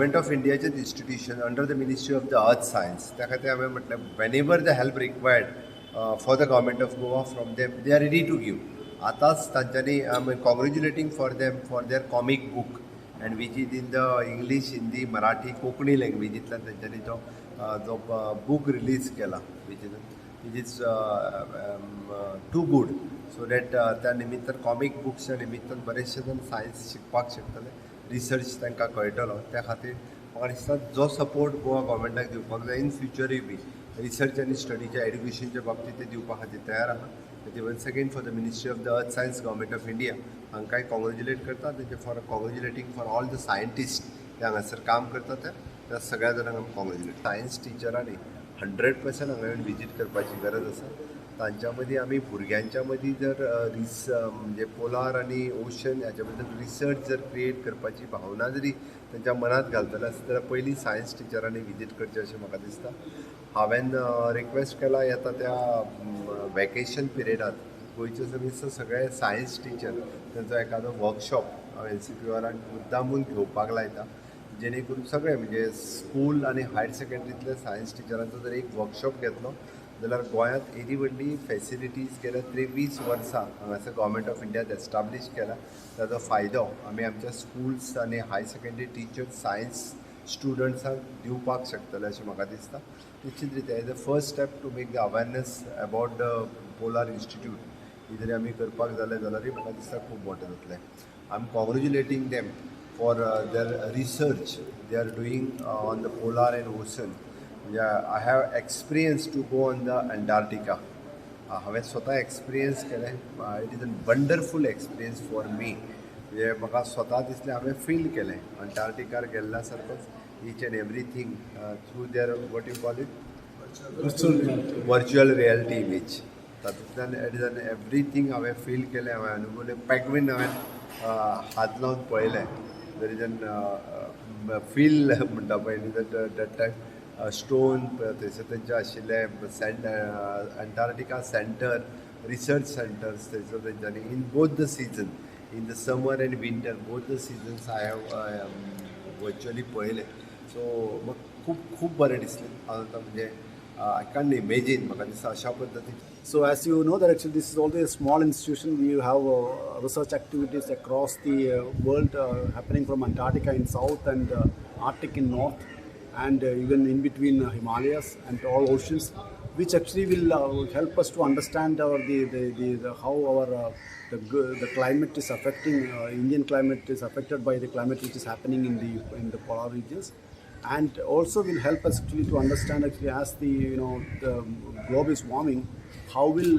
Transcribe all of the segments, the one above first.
Government of इंडियाचेच institution under the Ministry of the Earth Science. त्या खातीर हांवें म्हटलें, whenever the help required for the Government of Goa from them, they are ready to give. आतांच तांच्यांनी, I am congratulating for them for their comic book and which is in the English, Hindi, Marathi, Konkani लँग्वेजींतल्यान तांच्यांनी तो जो book release केला, which is too good, so that त्या निमित्तान, comic बुक्सच्या निमित्तान बरेचशे जाण सायन्स शिकपाक शकतले, रिसर्च तांकां कळटलो. त्या खातीर म्हाका दिसता, जो सपोर्ट गोवा गव्हर्मेंटाक दिवपाक जाय इन फ्युचरूय बी रिसर्च आनी स्टडीच्या एड्युकेशनच्या बाबतींत, ते दिवपा खातीर तयार आहा. खातीर once again for the Ministry of the Earth Science, Government of India हांकांय कॉंग्रेच्युलेट करता. तेंचे for congratulating for all the scientist ते हांगासर काम करता, ते त्या सगळ्या जाणांक आमी कॉंग्रेच्युलेट. सायन्स टिचरांनी 100% हांगा येवन विजीट करपाची गरज आसा. तांच्या मदीं, आमी भुरग्यांच्या मदीं जर रिस म्हणजे पोलार आनी ओशन हाच्या बद्दल रिसर्च जर क्रिएट करपाची भावना जरी तांच्या मनांत घालतले आसत जाल्यार पयलीं सायन्स टिचरांनी विजीट करचें अशें म्हाका दिसता. हांवें रिक्वेस्ट केला, येता त्या वेकेशन पिरियडात गोंयचे समेस्त सगळे सायन्स टिचर तांचो एखादो वर्कशॉप हांव एनसीपीयूआरान मुद्दामून घेवपाक लायता, जेणे करून सगळे म्हणजे स्कूल आनी हायर सेकंडरीतले सायन्स टिचरांचो जर एक वर्कशॉप घेतलो जाल्यार गोंयांत येदी व्हडली फॅसिलिटीज गेल्या 23 वर्सां हांगासर गव्हर्मेंट ऑफ इंडियान एस्टाब्लीश केला, ताजो फायदो आमी आमच्या स्कुल्स आनी हायर सेकंडरी टिचर्स, सायन्स स्टुडंट्सांक दिवपाक शकतले अशें म्हाका दिसता. निश्चित रित्या as a first step to make the awareness about the Polar Institute ही जरी आमी करपाक जालें जाल्यारूय म्हाका दिसता खूब मोटें जातलें. I am congratulating them for their research they are doing on the polar and ocean. म्हणजे I have experience to go on the Antarctica. हांवें स्वता एक्सपिरियन्स केलें. It is a wonderful experience for me. म्हणजे म्हाका स्वता दिसलें, हांवें feel केलें अंटार्क्टिकार गेल्ल्या सारकोच, each and everything through their, what you call it, virtual reality image. तातूंतल्यान it is an everything हांवें फील केलें, हांवें अनुभवलें. पेंग्वीन हांवें हात लावन पळयलें. There is an feel म्हणटा पळय, that time stone थंयसर तेंचे आशिल्ले, सँड अंटार्क्टिका सेंटर, रिसर्च सेंटर्स थंयसर तेंच्यांनी in both the season, in the summer and winter, both the seasons I have virtually पळयले. सो म्हाका खूब खूब बरें दिसलें. आतां म्हणजे I can't imagine, म्हाका दिसता अशा पद्दतीन. So as you know that actually this is also a small institution. We have research activities across the world happening from Antarctica in south and Arctic in north and even in between Himalayas and all oceans, which actually will help us to understand our the how our the climate is affecting, Indian climate is affected by the climate which is happening in the polar regions, and also will help us actually to understand actually as the you know the globe is warming, how will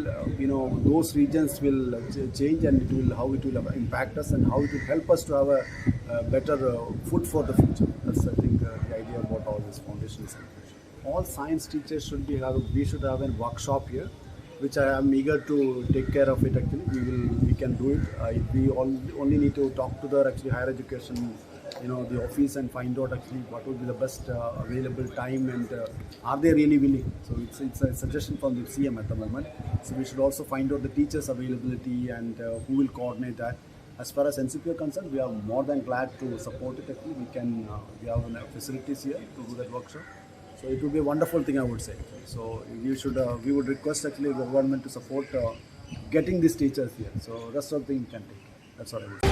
those regions will change and it will how it will impact us and how it will help us to have a better food for the future. That's, I think, the idea about all this foundation is. All science teachers should be have, we should have a workshop here, which I am eager to take care of it. Actually, we can do it. If we all only need to talk to the actually higher education, the office and find out actually what would be the best available time and are they really willing. So it's a suggestion from the CM at the moment. So we should also find out the teachers' availability and who will coordinate that. As far as NCP are concerned, we are more than glad to support it. Actually, we have facilities here to do that workshop. So it would be a wonderful thing, I would say. So we would request actually the government to support getting these teachers here. So rest of the thing can take. That's what I would say.